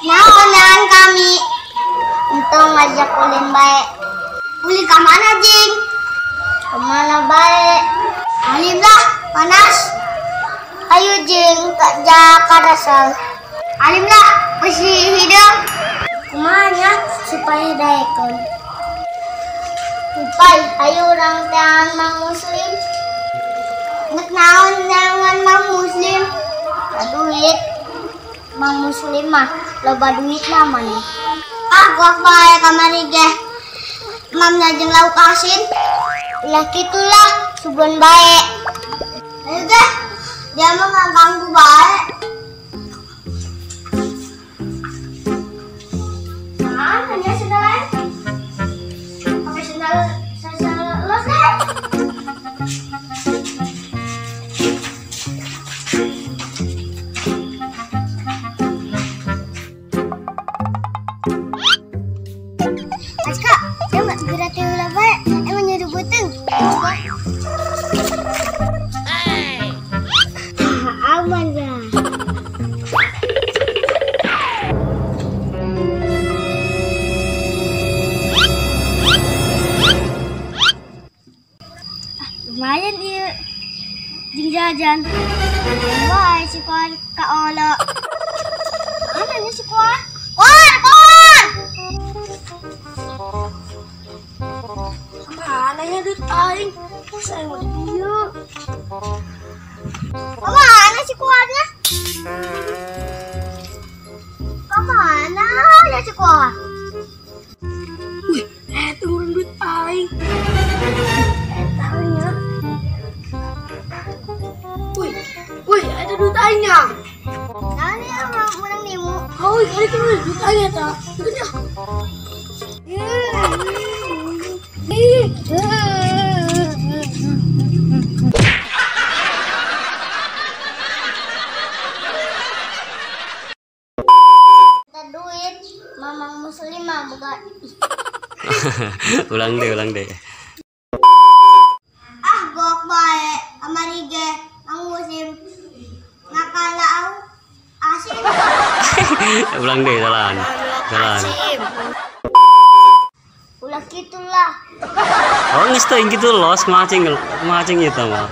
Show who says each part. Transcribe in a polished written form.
Speaker 1: Naon kami untung ngajak ulin baik. Ulin ke mana jing? Kemana baik? Alim lah, panas. Ayo jing, ke Jakarta. Alim lah, bersih hidung. Kemana supaya daekon? Upai, ayo orang tean mang muslim. Nek naon jangan mang muslim. Duit mang muslim mah loba duit namanya. Ah, gua bae kamari ge. Mam jeung lauk asin. Ulah kitulah, subuhan bae. Ayo ge, dia mah ngaganggu bae. Nah, hanya sendal lain. Pakai sendal sendal los deh. Kak, saya nggak gerak ulah bae, emang nyuruh buteng. Aman ya. Lumayan dia, jing jajan. Wah, si kuar kak Olo. Mana nih si kuar? Kuar, kuar.
Speaker 2: Mana ya duit aing? Terus aing mau dieu.
Speaker 1: Kemana si kuarnya? Kemana ya si kuar?
Speaker 2: Wih, turun duit aing. Tanya. Wih, wih, ada duit aingnya.
Speaker 1: Nah, ini orang menang nimu.
Speaker 2: Oh, kali ini duit aingnya ta. Ikut ya.
Speaker 1: Duit mamang muslimah bukan.
Speaker 3: Ulang deh, ulang deh.
Speaker 1: Ah, gok bae kamari ge mang muslim ngakala asin.
Speaker 3: Ulang deh, jalan. Jalan.
Speaker 1: Ulah gitulah.
Speaker 3: Oh, geus teuing kitu los macing macing itu mah.